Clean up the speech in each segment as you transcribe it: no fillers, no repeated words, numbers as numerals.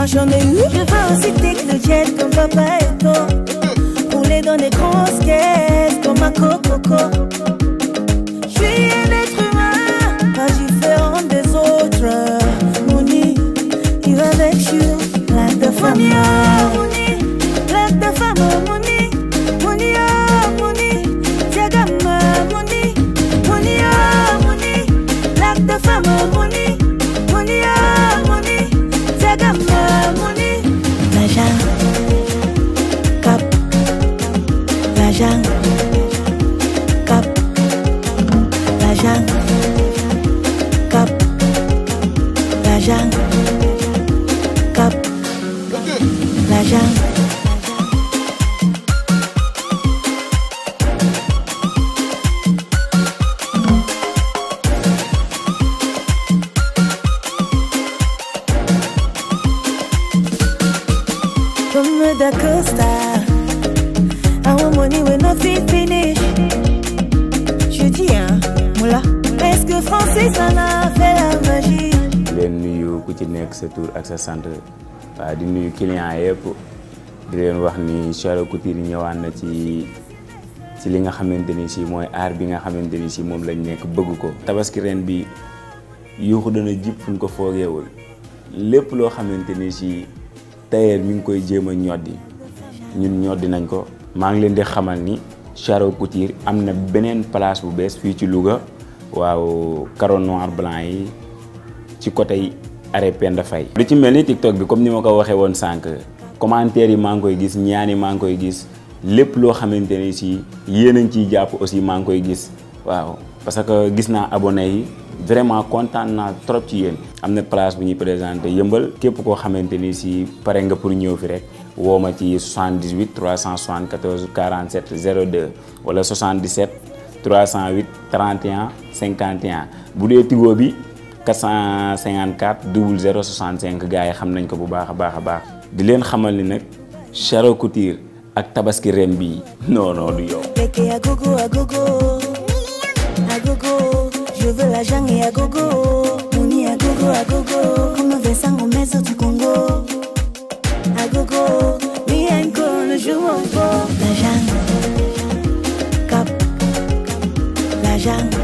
j'en ai eu. Je veux aussi take le jet comme papa et toi. Rouler dans des grosses caisses comme un coco. Je suis un être humain, pas différent des autres. Money, il va avec you, like the femme. Money, like the femme. Money, money, oh money, diagama money, money, oh money, like the femme. Money, money, oh money, diagama money. L'argent, cap, l'argent, cap, l'argent, cap, l'argent, cap, l'argent. Comme da Costa, our money will not be finished. Je dis hein, moula, est-ce que Francis en a fait la magie? leen nuyu ku ci nekk sa tur ak sa sant waaw di nuyu client yëpp di leen wax ni Charo Couture ñëwaat na ci li nga xamante ni si mooy aar bi nga xamante ni si moom lañ nekk bëgg ko. tabaski ren bi yuuxu dana jib fu ñu ko foogeewul lépp loo xamante ni si tailleur mi ngi koy jéem a ñoddi ñun ñoddi nañ ko. maa ngi leen di xamal ni Charo Couture am na beneen place bu bees fii ci Louga waaw carreau noir blanc yi ci côté arrêt Penda Faye. lu ci mel ni TikTok bi comme ni ma ko waxee woon sànq commentaires yi maa ngi koy gis ñaan yi maa ngi koy gis lépp loo xamante ni si yéen a ngi ciy jàpp aussi maa ngi koy gis waaw parce que gis naa abonné yi vraiment kontaan naa trop ci yéen. am na place bu ñuy présenté yëmbal képp koo xamante ni si pare nga pour ñëw fi rek woo ma ci 78 374 47 02 wala 77 308 31 51 bu dee Tigo bi 454 00 65 gars yi xam nañ ko bu baax a baax a baax. di leen xamal ni nag Charo Couture ak tabaski ren bii non du yow. Agogo, agogo, agogo, je veux la jungle et agogo. Money agogo, agogo, comme Vincent Gomez du Congo. Agogo, mi encore le jour au beau. La jungle, cap, la jungle.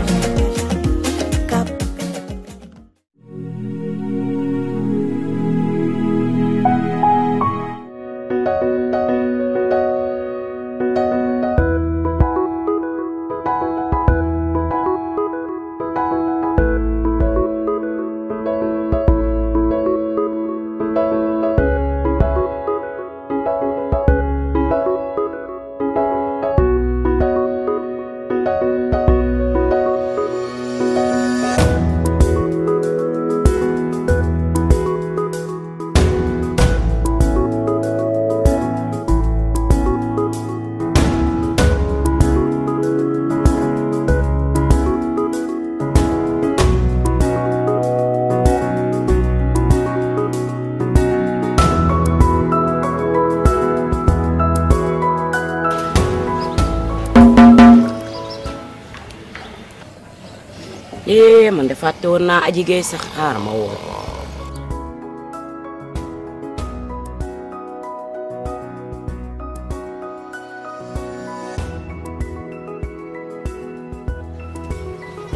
man de fàtte woon naa Aji Gueye sax xaar ma woo.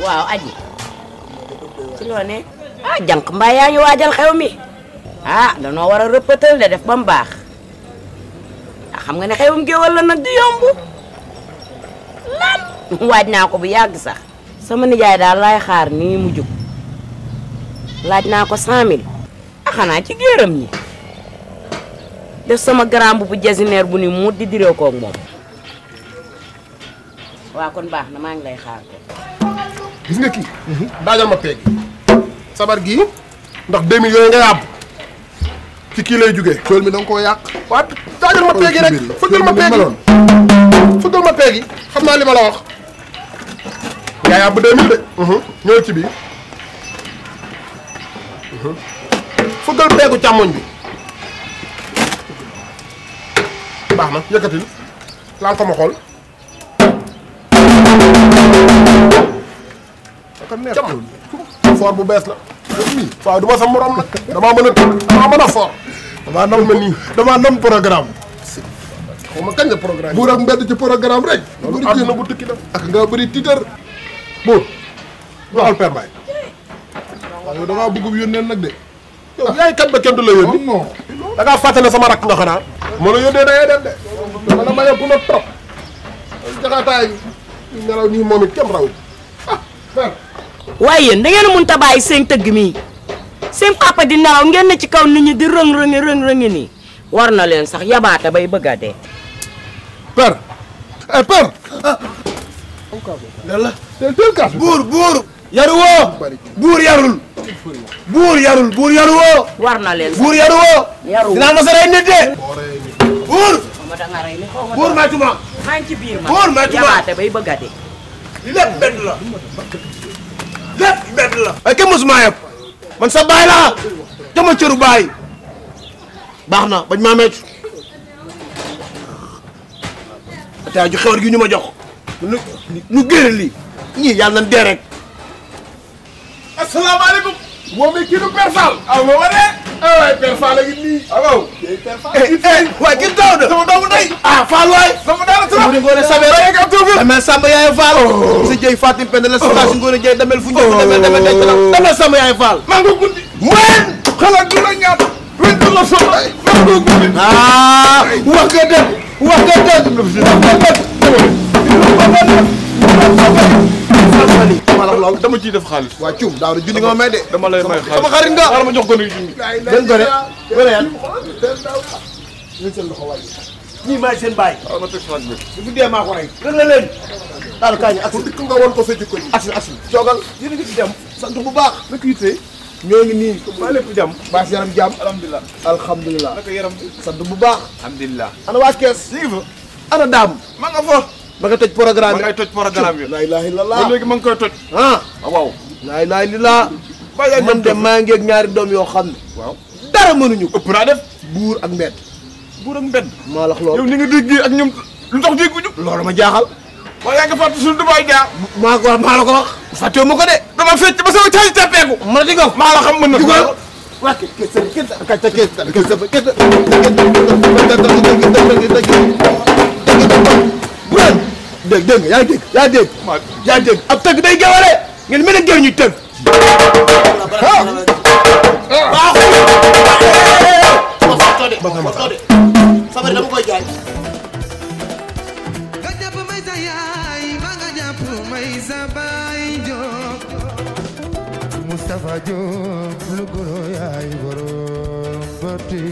waaw Aji ci loo ne jànq mbaa yaa ngi waajal xew mi danoo war a rëppatal de def ba mu baax xam nga ne xewum géwël la nag du yomb lan waaj naa ko bu yàgg sax. sama nijaay daal laay xaar nii mu jug laaj naa ko 100000 xanaa ci géeram ñi def sama grand bu jasineer bu ni mu di diree koog moom waa kon baax na maa ngi lay xaar ko. gis nga kii daajal ma peeg sabar gii ndax 2000 yooyu nga yàbb ci kii lay jugee tool mi da nga koo yàq waa daajal ma peeg yi rek fëggal ma peeg yi fëggal ma peeg yi xam naa li ma la wax yaa yàbb 2000 de ñëw ci bii fëggal peegu càmmoñ bi baax na yëkkatil laal ko ma xool foor bu bees la waaw du ma sa morom nag damaa mën a foor damaa nam programme. xaw ma kañ la programme. buur ak mbedd ci programme rek. loolu àdduna bu tukki def ak nga bëri tiitar. buur waxal Père Mbaye. waaw yow da ngaa bëgg yónneel nag de. yow yaay kat ba kenn du la yónni. da ngaa fàtte ne sama rakk nga xanaa. moo la yónnee da ngay dem de. dama la maye ku la trop. jaxaataay ñu nelaw nii moom it kenn raw. ah Père. waaye yéen da ngeen a mënut a bàyyi seen tëgg mi seen papa di nelaw ngeen ne ci kaw nit ñi di rëng-rëngi nii war na leen sax yabaate bay bëgg a dee. Père. Père. lan la. teel kaas buur yaru woo. buur yarul. buur yaru woo. war na leen sax buur yaru woo. dinaa ma sa rey nit de. buur. ma da nga rey ni xaw ma buur may tuma. maa ngi ci biir ma buur may tuma yabaate bay bëgg a dee. lépp benn la. ay kenn mosuma yëpp. man sa baay laa. dama cëru baay. baax na bañ maa meecu. ata ju xewar gi ñu ma jox. nu génne lii. ñii yàlla nañ dee rek. asalaamaaleykum. moom mi kii du Père Fall. aw ma wane. waay Père Fall a ngi nii. waaw. waay kii taw de. sama doomu ndey. ah Fall waay. sama daal la sama. ngoone Sabel. damel Samba yaay Fall. sa jëy Fatim Penda la sukaasu ngoone jëy damel fu njëkk damel day tala. damel Samba yaay Fall. maa ngi guddi. mën. xalaat du la ñaata. wér du la soxla. maa ngi guddi. ah wax nga dëgg. wax nga dëgg. dama ciy def xaalis. waa Thioum daaw de junni nga ma may de. dama lay may xaalis sama xarit nga. xaaral ma jox ko nuyu junni. benn gone. wala yan. ngeen seen loxo wàññi. ñii maay seen baay. waaw ma teg xaalis bi. bu dee maa ko rey. rek la leen. daal kaay ñu agsi. dikk nga woon ko sa jikko ji. agsi. joogal yéen a ngi ci jàmm. sant bu baax. naka yitte. ñoo ngi nii. maa lépp jàmm. baas yaram jàmm. alhamdulilah. naka yaram bi. sant bu baax. alhamdulilah. ana waa kees. ñu ngi fa. ana daam. ma nga fa. ma nga toj programme bi. ma ngay toj programme bi. laa ilaaha illallaah. léegi ma ngi koy toj. waaw. laa ilaaha illallaah. man de maa ngi ak ñaari doom yoo xam ne. waaw dara mënuñu. ëpp naa def. buur ak mbedd. maa lax loolu. yow ni nga dégg ak ñoom lu tax dégguñu. loolu ma jaaxal. waaye yaa ngi fàtte suñu Dubaay jaar. maa la ko wax. fàttewu ma ko de. dama fecc ba sama caay tappeeku. mën na ko. maa la xam mën na ko. waa dégg nga yaa dégg ab tëgg day géwale ngeen mel ne géw ñuy tëgg. sabar dama koy jaay. nga jàpp may sa yaay ma nga jàpp may sa baay Diop. Moustapha Diop lu goro yaay borom bati.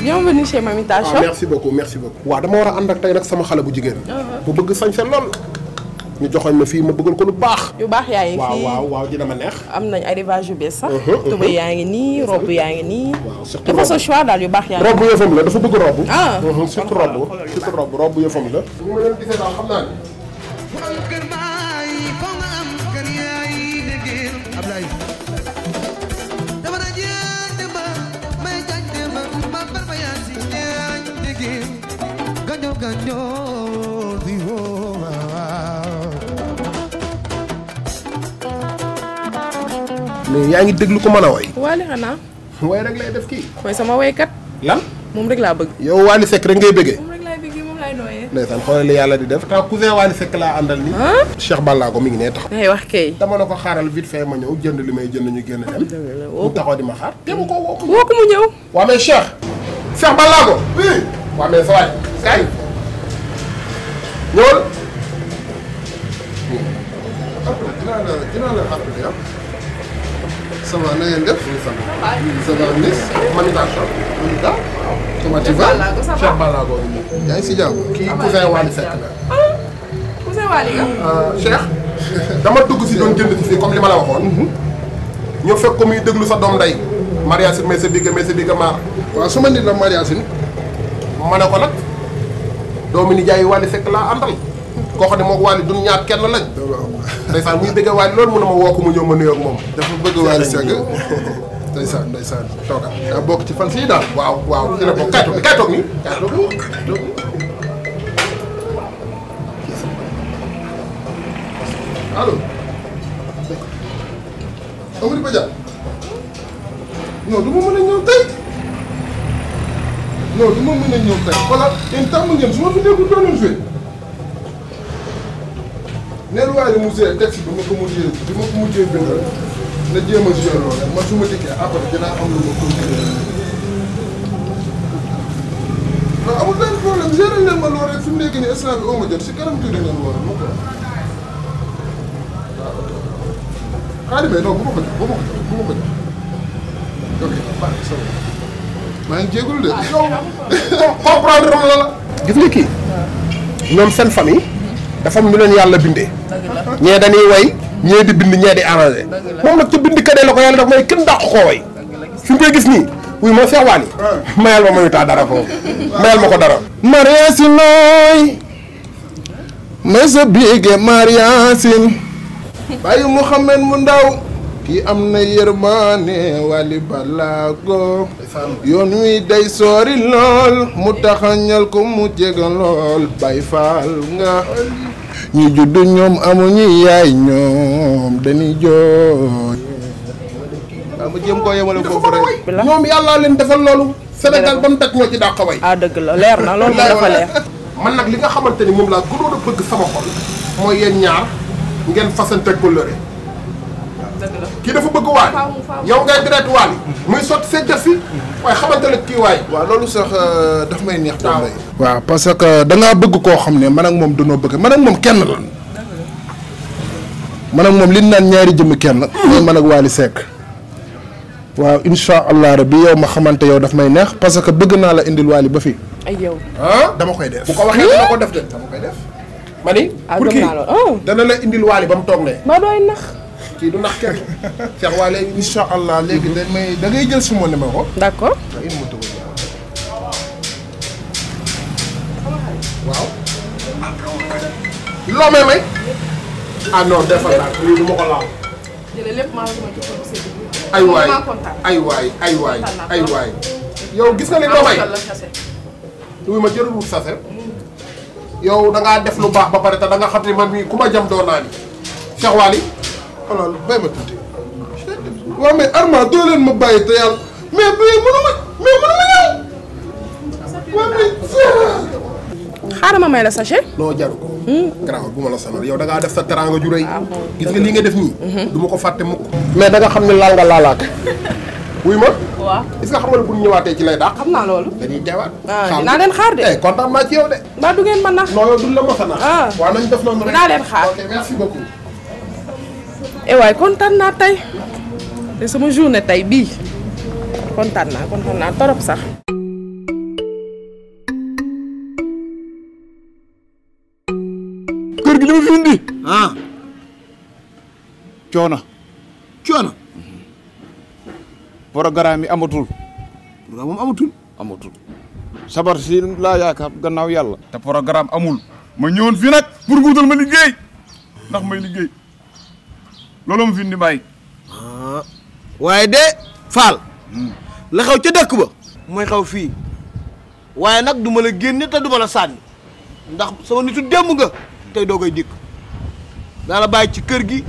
Bienvenue chez Mamita Shop. merci beaucoup. waaw dama war a ànd ak tey nag sama xale bu jigéen. bu bëgg sañse lool. ñu joxoñ ma fii ma bëggal ko lu baax. yu baax yaa ngi fii waaw dina ma neex. am nañ arrivage yu bees sax. tubéy yaa ngi nii robe yaa ngi nii. waaw surtout dafa sa choix daal yu baax yaa ngi. robe yëfam la dafa bëgg robe. surtout robe yëfam la. bu ma leen gisee daal xam naa ne. mais yaa ngi déglu ko mën a way. Wally xanaa. way rek lay def kii. mooy sama waykat. lan. moom rek laa bëgg. yow Wally Seck rek ngay bëggee. moom rek laay bëggee moom laay nooyee. ndeysaan xoolal li yàlla di def. ta cousin Wally Seck laa àndal ni Cheikh Ballago mi ngi nee taxaw. day wax kay. dama na ko xaaral vite fait ma ñëw jënd li may jënd ñu génn dem. mu taxaw di ma xaar. te mu ko woo ko mu ñëw. waa mais Cheikh Ballago. oui. waa mais sa waay. kay. ñëwal. dinaa la rappelé ah. ça va na ngeen def. ça va Miss. Mamita Shop. Mamita. comment tu vas. Cheikh Ballago. yaa ngi si jàmm. kii cousin Wally Seck la. cousin Wally nga. Cheikh. dama dugg si doon jënd si fii comme li ma la waxoon. ñoo fekk ko muy déglu sa doom nday. Mariasine may sa digga maar. waaw su ma nit la Mariasine. ma ne ko nag. doomu nijaay Wally Seck laa àndal. koo xam ne moom Wally duñ ñaar kenn lañ. ndeysaan muy bëgg Wally loolu mun na ma woo ko mu ñëw ma nuyoo ak moom. dafa bëgg Wally Seck. ndeysaan toogal. daa bokk ci fan sii daal. waaw ci la bokk kay toog nii. allo Amady Badiane non du ma mën a ñëw tey non du ma mën a ñëw tey voilà yéen tàmm ngeen su ma fi nekkul doo leen joué neen waaye mu see texte bi ma ko mujjee bindal na jéem a joué loolu rek man su ma dikkee après dinaa am lu ma continuer non amul benn problème gérer leen ma loolu rek fi mu nekk nii instant bi oo ma jot si kanam tuuti ngeen war ma ko xaalis bi non bu ma ko jot ok baax na maa ngi jégalu de. yow comprendre la la. gis nga kii ñoom seen famille dafa am ñu leen yàlla bindee. ñee dañuy way ñee di bind ñee di arrangé. moom nag ca bind kadee la ko yàlla daf may kenn dàq koo way. fi nga koy gis nii wuy ma Cheikh Waly. mayal ma mayutaa dara foofu mayal ma ko dara. Mariasin nooy may sa biige Mariasin bàyyi Mouhamed mu ndaw kii am na yërmande Waly Ballago yoon wi day soori lool mu taxañal ko mu jega lool Baay Faal nga ñi juddu ñoom amuñu yaay ñoom dañuy jooy waaw ma jéem koo yemale foofu rek ñoom yàlla leen defal loolu Sénégal ba mu teg ñoo ci dàq way dëgg la leer na loolu moo dafa leer man nag li nga xamante ni moom laa gënoon a bëgg sama xol mooy yéen ñaar ngeen fasante kóllëre kii dafa bëgg Waly yow ngay direct Waly muy sotti seen def si waaye xamante ne kii waay waaw loolu sax daf may neex doom day waaw parce que dangaa bëgg koo xam ne man ak moom danoo bëgg man ak moom kenn la man ak moom li ñu naan ñaari jëmmi kenn mooy man ak Waly Seck waaw insha allah rabbi yow ma xamante yow daf may neex parce que bëgg naa la indil Waly ba fii ay yow dama koy def bu ko waxee dama ko def de dama koy def ma ni pour kii dana la indil Waly ba mu toog ne ba dooy nax kii du nax kenn Cheikh Waly insha allah léegi da ngay jël suma numéro d'accord waaw loo may ah non defal naa lii du ma ko laal ay waay yow gis nga li loo may lu ma jërul sase yow da ngaa def lu baax ba pare te da nga xam ne man mii ku ma jam doo naa ni Cheikh Waly alors bay ma tuuti waaw mais Arma doo leen ma bàyyi te yàlla mais mënu ma ñëw waaw mais xaaral ma may la sachet non jaru ko garaaw bu ma la sonal yow da ngaa def sa teraanga ju rëy gis nga lii nga def nii du ma ko fàtte mukk mais da nga xam ne laal nga laalaat wuy ma waaw est-ce que xam nga ne bu ñu ñëwaatee ci lay daax xam naa loolu dañuy teewaat dinaa leen xaar de kontaan naa ci yow de mbaa du ngeen ma nax non yow duñ la mos a nax waaw nañ def noonu rek dinaa leen xaar ok merci beaucoup waay kontaan naa tey te sama journée tey bii kontaan naa torop sax kër gi li ma fi indi coono programme yi amatul sabar si laa yaakaar gannaaw yàlla te programme amul ma ñëwoon fii nag pour wutal ma liggéey ndax may liggéey loolu ma fi indi bàyyi waaye de Fall la xaw ca dëkk ba mooy xaw fii waaye nag du ma la génne te du ma la sànni ndax sama nitu démb nga tey doo koy dikk daa la bàyyi ci kër gi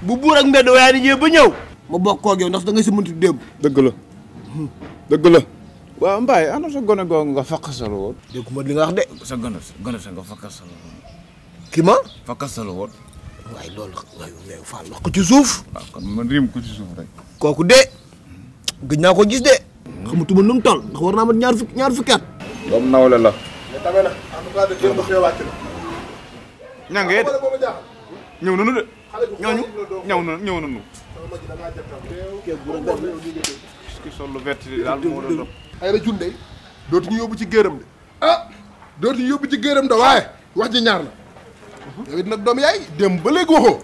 bu buur ak mbedd waaye di ñëw ba ñëw ma bokk ak yow ndax da ngay sama nitu démb dëgg la waaw Mbaye ana sa gone googu nga fakkasalu woon dégguma li nga wax de sa gone sa nga fakkasalu woon ki ma fakkasalu woon waaye loolu waaye Fall wax ko ci suuf waaw kon man riim ko ci suuf rek kooku de gëj naa ko gis de xamatuma nu mu toll ndax war naa mat ñaar fukki at doom nawle la tamit nag en tout cas de kër ndox wàcc na ñangee de ñëw nañu de ñëw nañu ki sol lu vert di daal moo doon ay la junde dootuñu yóbbu ci géeram de dootuñu yóbbu ci géeram de waaye wax ji ñaar la yow it nag doom yaay dem ba léegi waxoo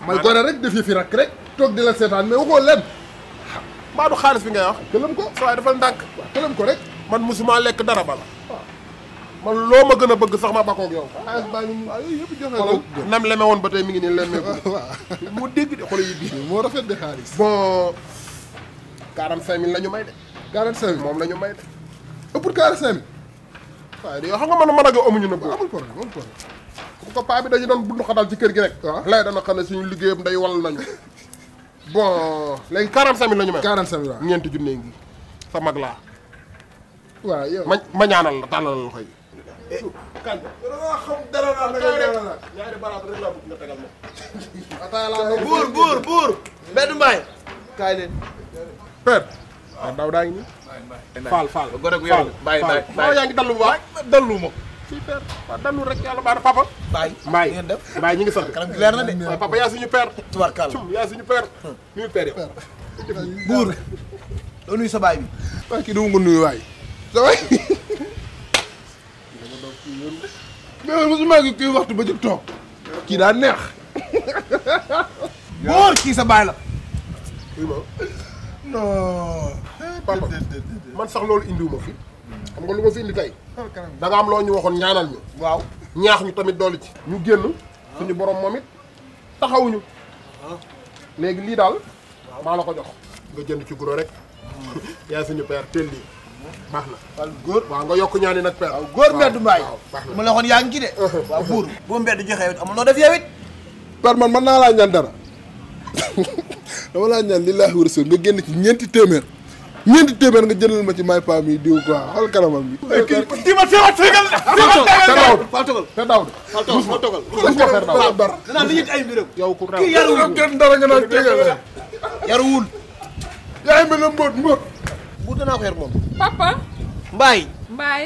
may gone rek def fi rak rek toog di la seetaan mais waxoo leen mbaa du xaalis bi ngay wax këlam ko sa waay dafa ndànk këlam ko rek man musuma lekk dara bala man loo ma gën a bëgg sax ma bakoog yow xaalis baa ngi yëpp joxe nam leme woon ba tey mi ngi nii lemme ko waaw moo dégg de xoolal yi bii moo rafet de xaalis bon 45 000 la ñu may de 45 000 moom la ñu may de ëpp 45 000 waaye yow xam nga man ak yow amuñu na amul problème bu ko paa bi dañu doon bundu xatal ci kër gi rek. waaw lay dana xam ne suñu liggéeyam day wal nañu. bon léegi 45 000 la ñu may. 45 000 waaw. ñeenti junne ngi sa mag laa. waaw yow. ma ñaanal la tàllal la koy. kan da nga xam dara la nga ñaari baraat rek laa bëgg nga tegal ma. ataaya laa buur Mbedd Mbaye kaay leen père waaw daaw daa ngi nii faal gore gu yow bàyyi yaa ngi dallu bu baax dallu ma si père waaw dallu rek yàlla baax na papa bàyyi Mbaye ngeen def Mbaye ñu ngi sant kanam gi leer na de waaye papa yaa suñu père tubarkàlla cum yaa suñu père nuyu père yow buur doo nuyu sa baay bi waaye kii dama ko nuyu waay sa waay mais mosuma gi kii waxtu ba jóg toog kii daa neex buur kii sa baay la non papa man sax loolu indiwuma fi xam nga lu ma fi indi tey da nga am loo ñu waxoon ñaanal ñu waaw ñaax ñu tamit doolu ci ñu génn suñu borom moom it taxawuñu léegi lii daal maa la ko jox nga jënd ci guro rek yaa suñu père teel lii baax na wal góor waaw nga yokk ñaani nag père waaw góor Mbedd Mbaye waaw baax na ma la waxoon yaa ngi ci de waaw buur boo mbedd joxe yow amul noo def yow it par man mën naa laa ñaan dara dama laa ñaan lillaahi wa rasul nga génn ci ñeenti téeméer nga jëndal ma ci may paa mi diw quoi xool kanamam bi. di ma teewaat tegal Fal togal Père Daouda Fal togal Père Daouda danaa li ñuti ay mbiram yow ku kii yaruwul kenn dara nga naan tegal yaruwul yaay mel na mbóot buur danaa ko yar moom papa. Mbaye Mbaye.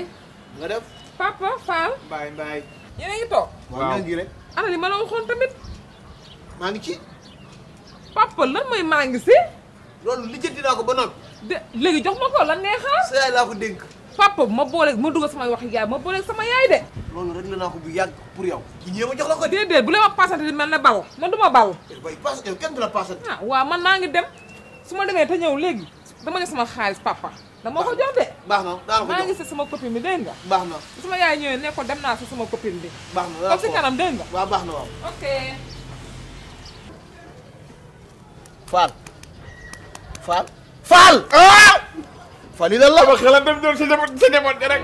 nga def papa Fall. Mbaye yéen a ngi toog. waaw ñaa ngi rek ana li ma la waxoon tamit. maa ngi ci papa lan mooy maa ngi si. loolu lijjanti naa ko ba noppi de léegi jox ma ko lan ngay xaar. sa yaay laa ko dénk papa ma booleeg ma dugg samay wax yaay ma booleeg sama yaay de. loolu rek la naa ko bu yàgg pour yow ki ñëwee ma jox la ko de déedéet bu leen ma passante di mel ne bal man du ma bal. bay pass yow kenn du la passé ah waaw man maa ngi dem su ma demee te ñëw léegi dama ne sama xaalis papa dama ko jox de. baax na daana ko maa ngi jox si sama copine bi dégg nga. baax na sama yaay ñëwee ne ko dem naa si sama copine bi. baax na comme si kanam dégg nga. waaw baax na waaw ok. Fall Fall lii lan la xelam dem doon sa njaboot rek